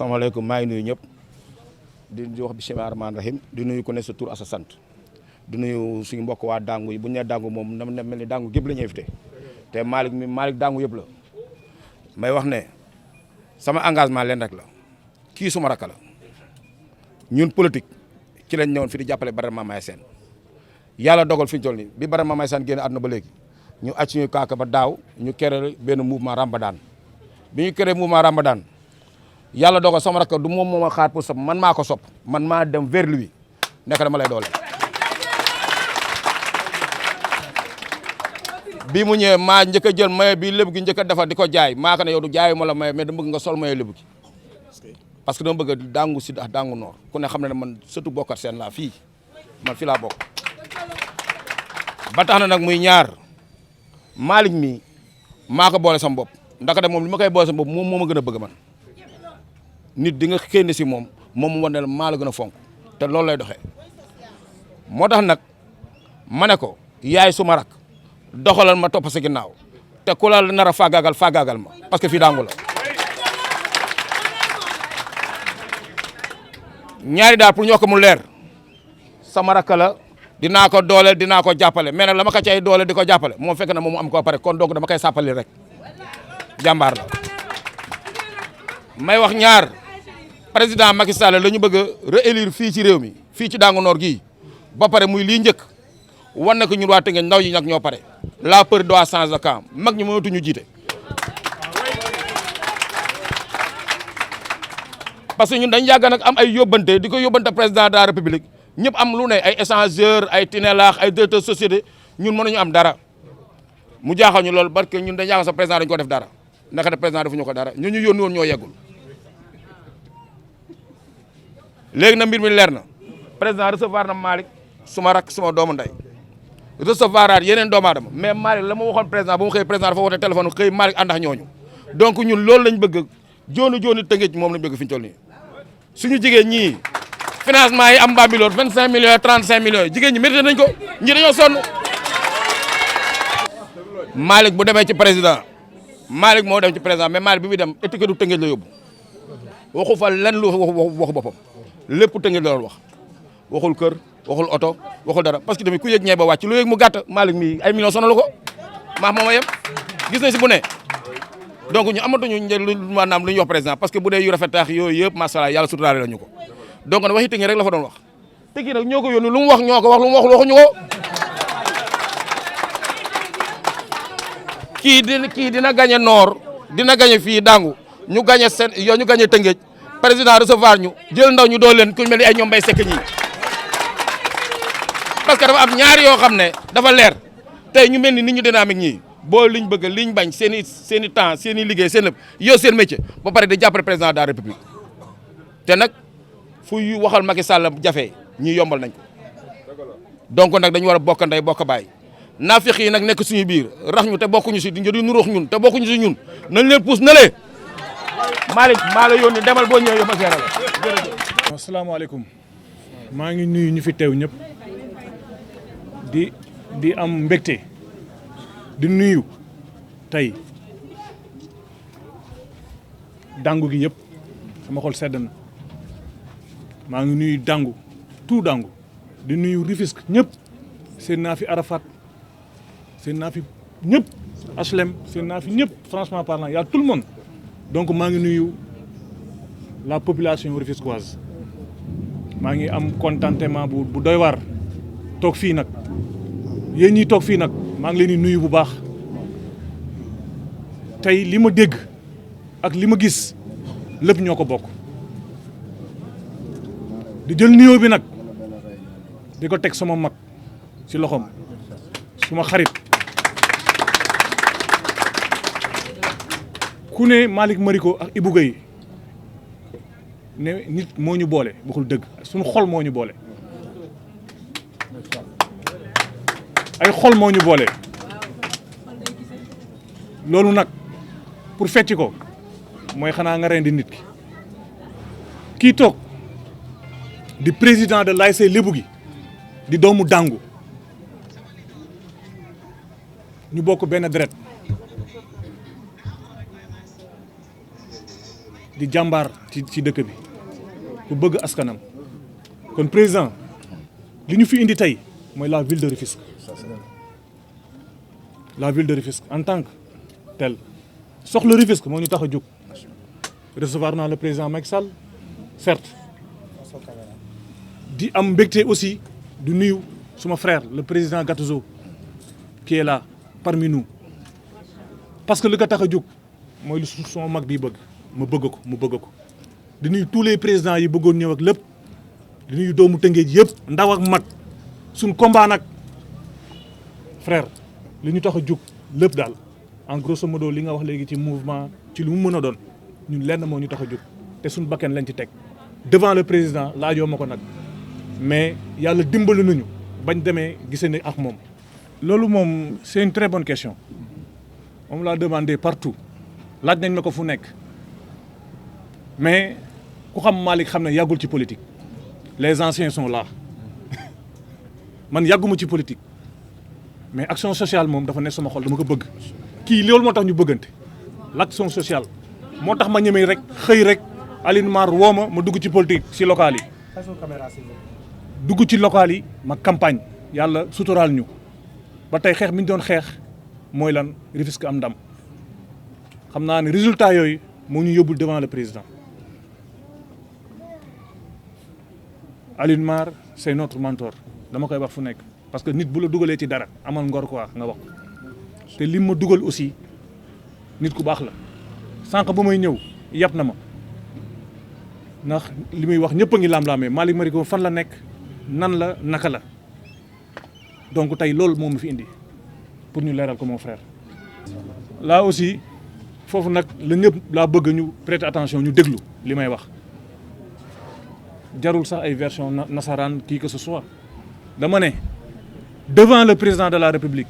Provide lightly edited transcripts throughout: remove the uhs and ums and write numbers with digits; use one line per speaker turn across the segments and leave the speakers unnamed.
asalaamaaleykum maa ngi nuyu ñëpp di wax bismillaahi rahmaani rahiim di nuyu ku ne sa tur ak sa sant di nuyu suñu mbokk waa Dangu yi bu ñu nee Dangu moom na mel ni Dangu gépp la ñu invité te Malick Dangu yëpp la may wax ne sama engagement leen rek la kii suma rakk la ñun politique ci lañ ñëwoon fi di jàppale Badara Mamaye Sène yàlla dogal fi ñu toll nii bi Badara Mamaye Sène génn àdduna ba léegi ñu acc ñu kaaka ba daaw ñu créé benn mouvement Ramadan bi ñu créé mouvement Ramadan yàlla dogal sama rakk du moom moo ma xaar pour sopp man maa ko sopp man maa dem vers lui nekk dama lay doole bi mu ñëwee maa njëkk a jël maye bi lébu gi njëkk a defar di ko jaay maa ko ne yow du jaayu ma la maye mais dama bëgg nga sol maye lébu gi parce que dama bëgg Dangu Sud ak Dangu Nord ku ne xam ne ne man surtout bokkat seen laa fii man fii laa bokk ba tax na nag muy ñaar Malick mi maa ko boole sama bopp ndax de moom li ma koy boole sama bopp moom moo ma gën a bëgg man nit di nga xénn si moom mu wane la maa la gën a fonk te loolu lay doxee moo tax nag ma ne ko yaay suma rak doxalal ma topp sa ginnaaw te ku la nar a faagaagal ma parce que fii Dangu la ñaari daal pour ñu wax ko mu leer sama rak la dinaa ko dooleel dinaa ko jàppale mais nag la ma ko cay doole di ko jàppale moom fekk na moom mu am ko pare kon donc dama koy sàppali rek jàmbaar la may wax ñaar président Macky Sall la ñu bëgg a réélire fii ci réew mi fii ci Dangu Nord gii ba pare muy lii njëkk wan na ko ñun waa Tëngéej ndaw yi nag ñoo pare la peur doit changer de camp mag ñi mënatuñu jiite. parce que ñun dañ yàgg nag am ay yóbbante di ko yóbbante président de la république ñëpp am lu ne ay échangeur ay tinelaax ay directeur société ñun mënuñu am dara mu jaaxal ñu loolu parce que ñun dañ yàgg sa président dañu ko def dara naka de président defuñu ko dara ñu yónni woon ñoo yeggul. léegi na mbir mi leer na président recevoir na Malick suma rak suma doomu ndey recevoir aat yeneen doomu aadama mais Malick la ma waxoon président ba mu xëy président dafa woote téléphone xëy Malick ànd ak ñooñu donc ñun loolu lañ bëgg jooni Tëngéej moom lañ bëgg fi ñu toll nii suñu jigéen ñii financement yi am Bambilor 25 millions 35 millions jigéen ñi mérité nañ ko ñi dañoo sonn Malick bu demee ci président Malick moo dem ci président mais Malick bi muy dem étiquette du Tëngéej la yóbbu waxu fa lenn lu waxu boppam lépp Tëngéej la doon wax waxul kër waxul oto waxul dara parce que tamit ku yëg ñee ba wàcc lu yëg mu gàtt Malick mi ay millions sonalu ko maax mooma yem gis nañ si bu ne donc ñu amatuñu maanaam lu ñuy wax président parce que bu dee yu rafet tax yooyu yëpp macha allah yàlla suturaale la ñu ko donc nag waxi Tëngéej rek la fa doon wax Tëngéej nag ñoo ko yónni lu mu wax ñoo ko wax lu mu waxul waxuñu ko kii dina gagné Nord dina gagné fii Dangu ñu gagné seen yow ñu gagné Tëngéej président recevoir ñu jël ndaw ñu dool leen ku mel ni ay ñoom bay sekk ñi parce que dafa am ñaari yoo xam ne dafa leer tey ñu mel ni nit ñu dynamique ñii boo liñ bëgg liñ bañ seen i temps seen i liggéey seen lépp yow seen métier ba pare di jàppale président de la république te nag fu waxal Macky Sall jafe ñi yombal nañ ko donc nag dañu war a bokk ndey bokk baay naafiq yi nag nekk suñu biir rax ñu te bokkuñu si di nuruux ñun te bokkuñu si ñun nañ leen puus na lee Malick maa la yónni demal boo ñëwee yóbbu seera la jërëjëf.
asalaamaaleykum maa ngi nuyu ñu fi teew ñëpp di am mbégte di nuyu tey dangu gi yëpp sama xol sedd na maa ngi nuyu dangu tout dangu di nuyu Rufisque ñëpp seen naa fi Arafat seen naa fi ñëpp HLM seen naa fi ñëpp franchement parlant y a tout le monde donc maa ngi nuyu la population rufisquoise maa ngi am contentement bu doy waar toog fii nag yéen ñi toog fii nag maa ngi leen di nuyu bu baax tey li ma dégg ak li ma gis lépp ñoo ko bokk di jël nuyoo bi nag di ko teg sama mag ci loxoom suma xarit ku ne Malick Mariko ak Ibou Gueye ne nit moo ñu boole waxul dëgg suñu xol moo ñu boole ay xol moo ñu boole loolu nag pour fecci ko mooy xanaa nga rendi nit ki kii toog di président de l'ASC Lébou gi di doomu dangu ñu bokk benn deret di jàmbaar ci dëkk bi ku bëgg askanam kon président li ñu fi indi tey mooy la ville de Rufisque en tant que tel soxla Rufisque moo ñu tax a jóg recevoir naa le président Macky Sall certes di am mbégte aussi du nuyu suma frère le président Gatouzo qui est là parmi nous parce que li ko tax a jóg mooy lu suma mag bi bëgg ma bëgg ko mu bëgg ko di nuyu tous les présidents yi bëggoon ñëw ak lépp di nuyu doomu Tëngéej yëpp ndaw ak mag suñ combat nag frère li ñu tax a jóg lépp daal en grosso modo li nga wax léegi ci mouvement ci lu mu mën a doon ñun lenn moo ñu tax a jóg te suñ bakken lañ ci teg devant le président laajoo ma ko nag mais yàlla dimbali nañu bañ demee gisee ne ak moom. loolu moom c'est une très bonne question on me l'a demandé partout laaj nañ ma ko fu nekk mais ku xam Malick xam ne yàggul ci politique les anciens sont là man yàgguma ci politique mais action sociale moom dafa nekk sama xol dama ko bëgg kii loolu moo tax ñu bëggante l'action sociale moo tax ma ñemee rek xëy rek Aline Mar woo ma dugg ci politique ci local yi dugg ci local yi ma campagne yàlla suturaal ñu ba tey xeex mi ñu doon xeex mooy lan Rufisque am ndam xam naa ne résultat yooyu moo ñu yóbbul devant le président Aline Mar c'est notre mentor dama koy wax fu nekk parce que nit bu la dugalee ci dara amal ngor quoi nga wax te lim ma dugal aussi nit ku baax la sànq bu may ñëw yàpp na ma ndax li muy wax ñëpp a ngi laam-laamee Malick Mariko fan la nekk nan la naka la donc tey loolu moo ma fi indi pour ñu leeral ko mon frère. là aussi foofu nag la ñëpp laa bëgg ñu prêter attention ñu déglu li may wax jarul sax ay version nasaraan kii que ce soit dama ne devant le président de la République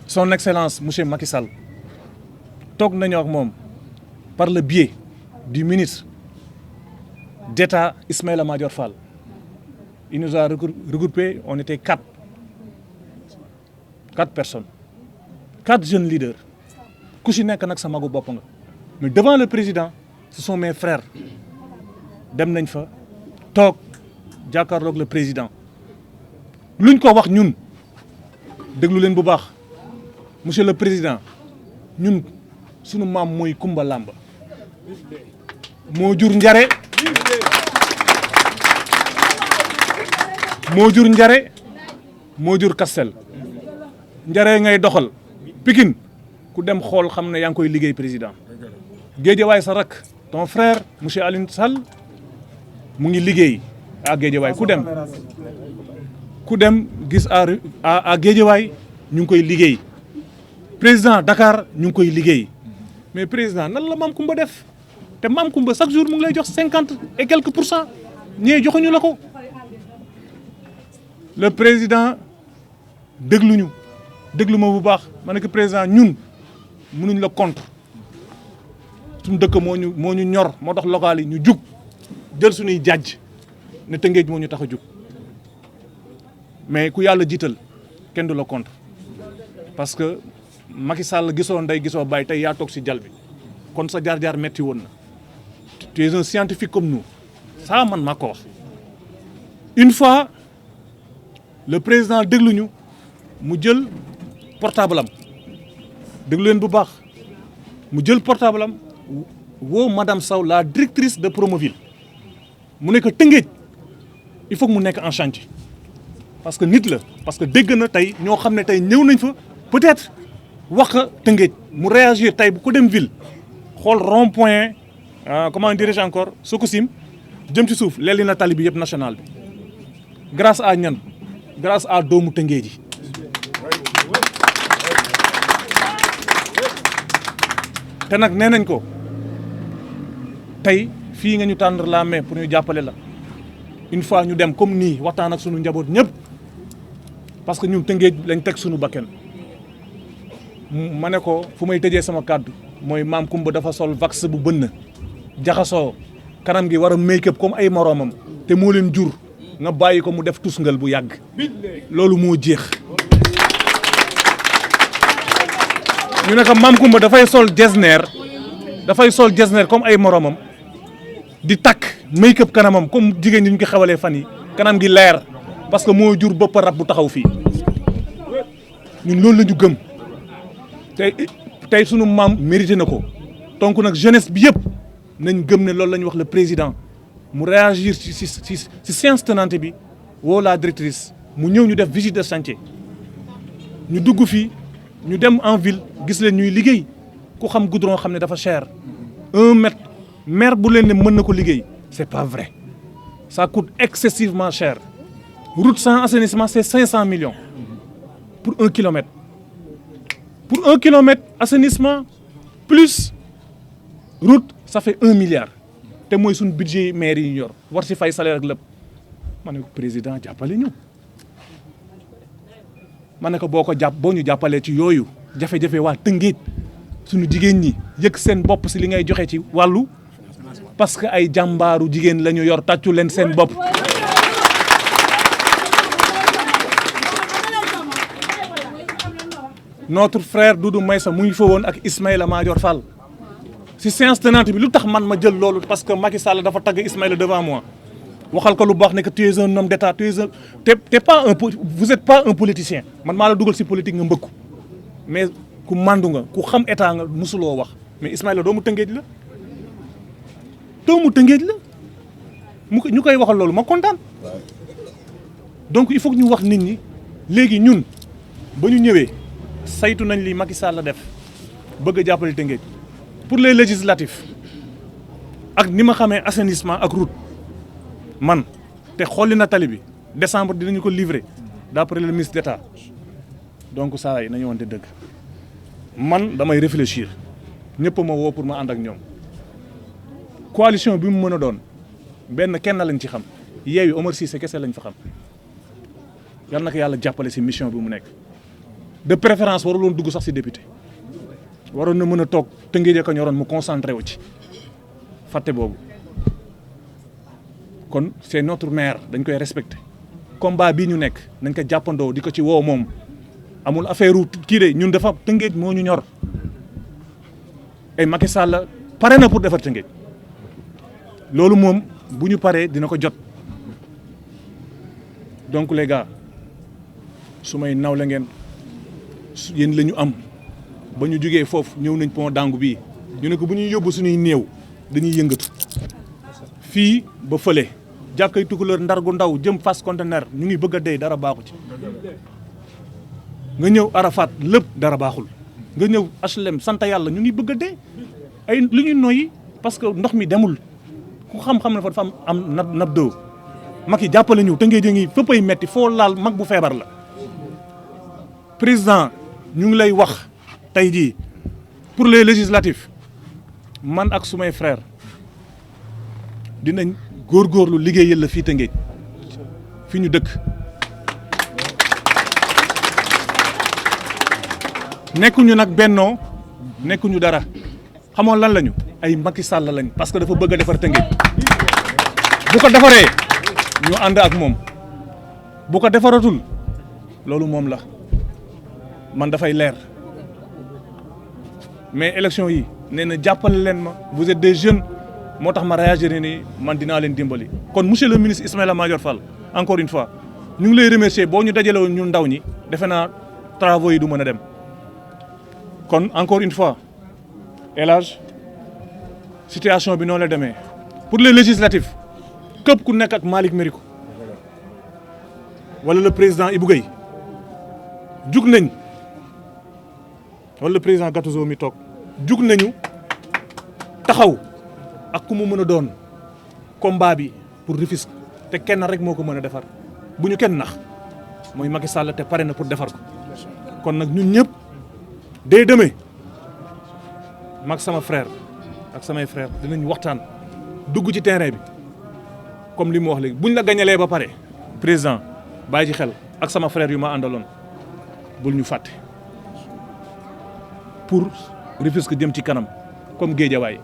son excellence monsieur Macky Sall toog nañu ak moom par le biais du ministre d'État Ismaïla Madior Fall. Il nous a regroupés, on était 4 personnes, 4 jeunes leaders. Ku ci nekk nag sa magu bopp nga mais devant le président ce sont mes frères dem nañ fa toog jàkkaarloog le président luñ ko wax ñun déglu leen bu baax monsieur le président ñun sunu maam mooy Kumba Lamba moo jur njare moo jur njare moo jur kastel njare ngay doxal Pikine ku dem xool xam ne yaa ngi koy liggéey président Guédiawaye sa rak ton frère monsieur Aline Sall mu ngi liggéey à Guédiawaye ku dem gis à Guédiawaye ñu ngi koy liggéey président Dakar ñu ngi koy liggéey mais président nan la Mame Coumba def te Mame Coumba chaque jour mu ngi lay jox 50 et quelques pour cent ñee joxuñu la ko le président déglu ma bu baax ma ne ko président ñun mënuñ la contre suñu dëkk moo ñu ñor moo tax local yi ñu jug jël suñuy jàjj ne Tëngéej moo ñu tax a jóg mais ku yàlla jiital kenn du la contre parce que Macky Sall gisoo ndey gisoo bàyyi tey yaa toog si jal bi kon sa jaar-jaar metti woon na tu es un scientifique comme nous ça man maa ko wax une fois le président déglu ñu mu jël portable am déglu leen bu baax mu jël portable am woo madame Sow la directrice de Promoville mu nekk Tëngéej il faut que mu nekk en chantier parce que nit la parce que dégg na tey ñoo xam ne tey ñëw nañ fa peut-être wax Tëngéej mu réagir tey bu ko dem ville xool rond point comment dirais-je encore Sococim jëm ci suuf leeli na tali bi yëpp national bi grâce à ñan grâce à doomu Tëngéej ji te nag nee nañ ko tey fii nga ñu tendre la main pour ñu jàppale la une fois ñu dem comme nii waxtaan ak sunu njaboot ñëpp parce que ñun Tëngéej lañ teg sunu bakken ma ne ko fu may tëjee sama kàddu mooy maam Kumba dafa sol vax bu bënn jaxasoo kanam gi war a make up comme ay moroomam te moo leen jur nga bàyyi ko mu def tusngal bu yàgg loolu moo jeex ñu ne ko maam Kumba dafay sol jesner comme ay moroomam di takk make up kanamam comme jigéen ñi ñu ko xewalee fan yi kanam gi leer parce que moo jur bopp rab bu taxaw fii ñun loolu la ñu gëm tey sunu maam mérité na ko donc nag jeunesse bi yëpp nañ gëm ne loolu la ñu wax le président mu réagir ci séance tenante bi woo la directrice mu ñëw ñu def visite de chantier ñu dugg fii ñu dem en ville gis leen ñuy liggéey ku xam goudron xam ne dafa cher 1 mètre maire bu leen ne mën na ko liggéey c'est pas vrai ça coûte excessivement cher route sans assainissement c'est 500 millions pour 1 kilomètre pour 1 kilomètre assainissement plus route ça fait 1 milliard te mooy suñu budget maire yi ñu yor war si fay salaire ak lépp ma ne ko président jàppale ñu ma ne ko boo ñu jàppalee ci yooyu jafe-jafe waa Tëngéej suñu jigéen ñi yëg seen bopp si li ngay joxe ci wàllu parce que ay jàmbaaru jigéen la ñu yor tàccu leen seen bopp notre frère Doudou Maïssa mu ngi fa woon ak Ismaïla Madior Fall si séance tenante bi lu tax man ma jël loolu parce que Macky Sall dafa tagg Ismaïla devant moi waxal ko lu baax ne que tu es un homme d'état t'es pas vous êtes pas un politicien man maa la dugal si politique nga mbëkku mais ku mandu nga ku xam état nga musuloo wax mais Ismaïla doomu Tëngéej la ñu koy waxal loolu ma kontaan donc il faut que ñu wax nit ñi léegi ñun ba ñu ñëwee saytu nañ li Macky Sall la def bëgg a jàppale Tëngéej pour les législatifs ak ni ma xamee assainissement ak route man te xolli na tali bi décembre dinañu ko livrer d'après le ministre d'État donc saa yi nañu wante dëgg man damay réfléchir ñëpp ma woo pour ma ànd ak ñoom coalition bi mu mën a doon kenn lañ ci xam Yewwi Omar Cissé kese lañ fa xam yal na ko yàlla jàppale si mission bi mu nekk de préférence warul woon dugg sax si député waroon na mën a toog Tëngéej ko ñoroon mu concentré wu ci fàtte boobu kon c'est notre maire dañ koy respecté combat bii ñu nekk nañ ko jàppandoo di ko ci woo moom amul affaire kii de ñun dafa Tëngéej moo ñu ñor ay Macky Sall pare na pour defar Tëngéej loolu moom bu ñu paree dina ko jot donc les gars su may naw la ngeen yéen la ñu am ba ñu jógee foofu ñëw nañ pont Dangu bii ñu ne ko bu ñuy yóbbu suñuy néew dañuy yëngatu fii ba fële jàkkay Tukulóor Ndar gu ndaw jëm Fass Conteneur ñu ngi bëgg a dee dara baaxu ci nga ñëw Arafat lépp dara baaxul nga ñëw HLM sant yàlla ñu ngi bëgg a dee ay lu ñu noyyi parce que ndox mi demul ku xam-xam ne fa dafa am nab doo mag yi jàppale ñu Tëngéej ngi fépp ay metti foo laal mag bu feebar la président ñu ngi lay wax tey jii pour les législatifs man ak sumay frère dinañ góorgóorlu liggéeyal la fii Tëngéej fi ñu dëkk nekkuñu nag bennoo nekkuñu dara xamoon lan lañu ay Macky Sall lañ parce que dafa bëgg a defar Tëngéej bu ko defaree ñu ànd ak moom bu ko defaratul loolu moom la man dafay leer mais élection yi nee na jàppale leen ma vous êtes des jeunes moo tax ma réagir ni man dinaa leen dimbali. kon monsieur le ministre Ismaïla Madior Fall encore une fois ñu ngi lay remercier boo ñu dajale woon ñun ndaw ñi defe naa travaux yi du mën a dem kon encore une fois El Hadj situation bi noonu la demee pour les législatives képp ku nekk ak Malick Mérico wala le président Ibou Guèye jug nañ wala le président Gatouzo mi toog jug nañu taxaw ak ku mu mën a doon combat bi pour Rufisque te kenn rek moo ko mën a defar bu ñu kenn nax mooy Macky Sall te pare na pour defar ko kon nag ñun ñëpp dès demain mag sama frère ak samay frère dinañ waxtaan dugg ci terrain bi comme li mu wax léegi buñ la gañalee ba pare président bàyyi ci xel ak sama frère yu ma àndaloon bul ñu fàtte pour Rufisque jëm ci kanam comme Guédiawaye